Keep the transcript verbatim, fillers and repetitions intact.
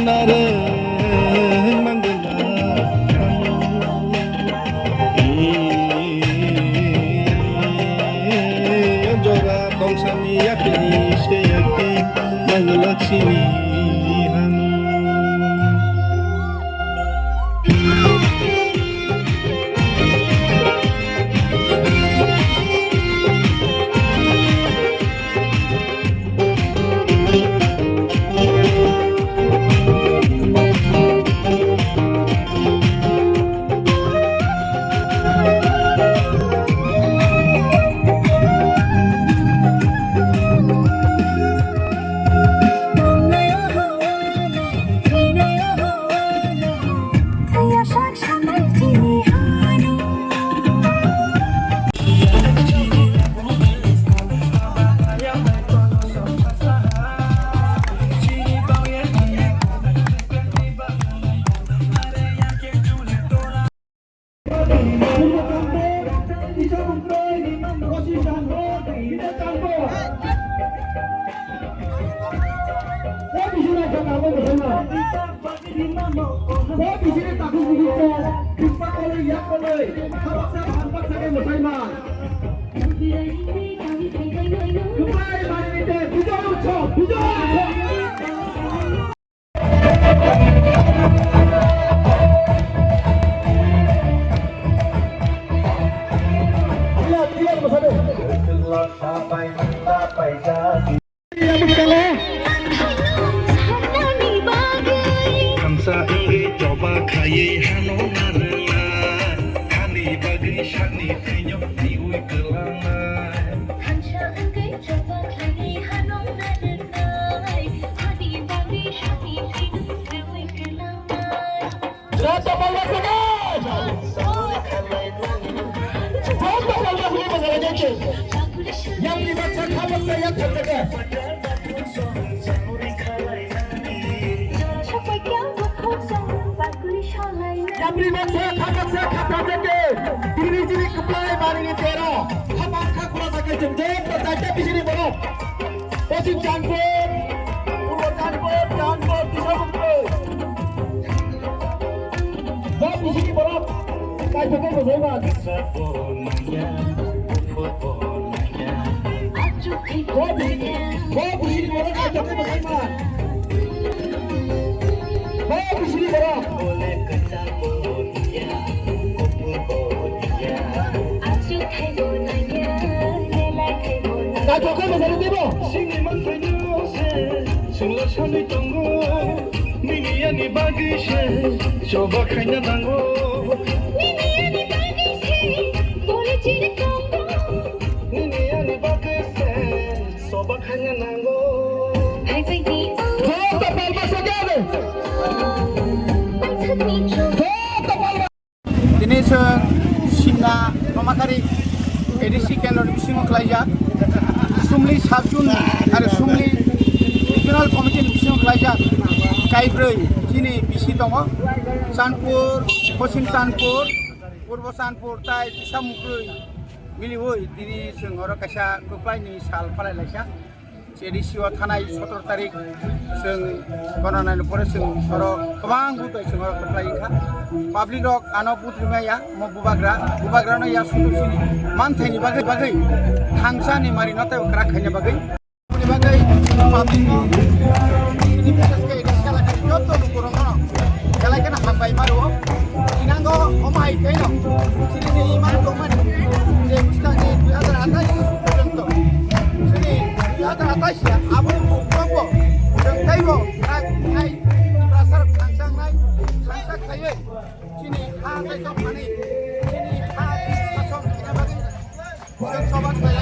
Nareng mangala. Jora tongsani yakni se yakni mangala chini hanu. Thansa wngwi choba khaiwi hano narwkna, hani bagwi sakni thwino twiwi kwlangna. Thansa wngwi choba khaiwi hano narwkna, hani bagwi sakni thwino twiwi kwlangna. Joto palma sakai! Joto palma sakai, masalah jeke. Yang lima cak, apa saya katakan? Yang lima cak, apa saya katakan? Diri diri keplai maringi tero. Apa angka kura sakai jeng jeng, percaya di sini, bro. Poschim Chandpur, Purbo Chandpur, Chandpur, Tisabungpui. Bo bisini borok kaitor khe bwsai man. Bo bi-, bo bisini borok kaitor khe bwsai man. Bo bisini borok. Kaitor khe bwsai teibo. Singni manthai no se, singla sanwi tongo. Nini ani bagwi se, choba khaina nango. Nini ani bagwi se, bole chiri tongo. Nini ani bagwi se, choba khaina nango. Hai bai di o. Joto palma sakai. Joto palma. Tini chwng Simna Nomakari A D C kendro ni bisingo khlaijak, Sumli sub zone aro Sumli regional committee ni bisingo khlaijak, kaibrwi chini bisi tongo, Chandpur, Poschim Chandpur, Purbo Chandpur tai Tisabungpui miliwi tini chwng oro kaisa kwplai ni sal palai laijak. A D C o thanai sotoro tarik chwng gonanani pore chwng oro kwbang butoi chwng oro kwplai wngkha. Public rok ano but rimaya, mo bubagra, bubagra no ya sudu sini manthaini bagwi bagwi thangsani mari no tei kwrak khaina bagwi. Ni bagwi public no chini bises khe A D C elakani joto lukurok no belai kheno hambai maro. Inango omo hai khe no chini ni iman tongmani je bwskang ni dui hazar athais porjonto chini dui hazar athais ya abo ni bukhuk bo chwng teibo nai nai prasar khangsa nai khangsa khaiwi chini ha tei tongmani chini ha sason khaina bagwi chwng soba khlai